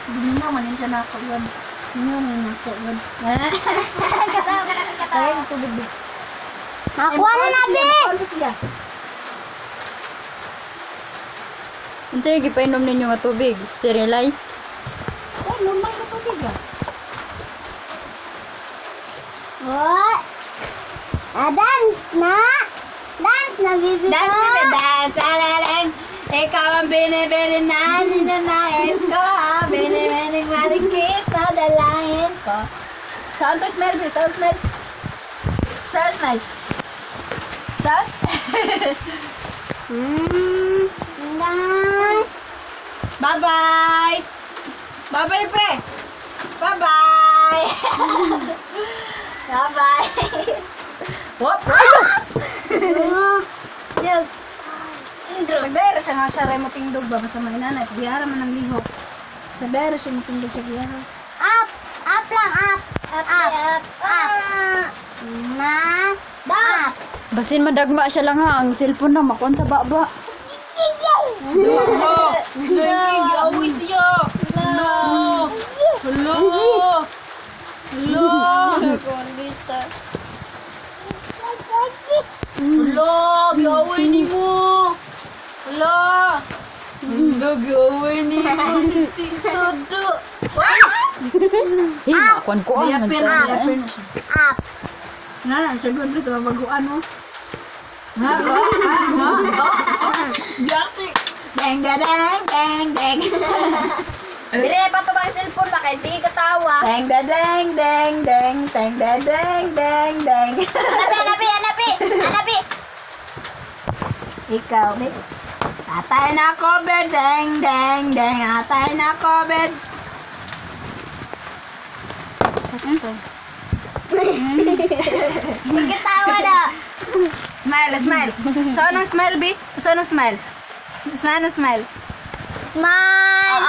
Gimingaw man siya na ako yun. Mingaw man ako yun. Katawa ka na, katawa. Ay, tubig. Nakuha na na, be! Ano siya? Unsa yung gipainom ninyo nga tubig? Sterilize? Oh, normal ka tubig ah. What? Ah, dance na! Dance na, baby Dance, ko. baby, dance, alaleng. Ikaw ang binibili na ninanais ko. Ah. Binibining marikit na dalangin ko. Saan to smell, babe? Saan smell? Saan smell? Saan? Dance. Bye-bye! Bye-bye, be! Bye-bye! Bye-bye! Whoop! Oh, look. Sagdayra siya nga siya rin mo tindog ba? Basta mga inanay, pagiyara man ang lihok. Sagdayra siya mo tindog sa giyara. Up! Up lang, up! Up! Up! Up! Na! Up! Basin madagma siya lang ha. Ang cellphone na makuan sa baba. No! Giaway siya! No! Hello! Hello! Hello! Giaway ni mo! Hello! Hello! Giaway ni mo si Tito Do! Eh, makuan ko ah. Diaper na, diaper na siya. Up! Nga na, siya good sa babaguan mo. Nga, oh, ah, oh, oh, oh. Deng, deng, deng, deng, deng. Dire pa to bang cellphone ba kay sige katawa. Deng, deng, deng, deng, deng, deng, deng, deng, deng, deng. Anabi, anabi, anabi! Anabi! Ikaw, be. Tatay na ko, be. Deng, deng, deng. Atay na ko, be. Katawa na! Smile, smile. So, anong smile, be? So, anong smile? So, anong smile? Smile!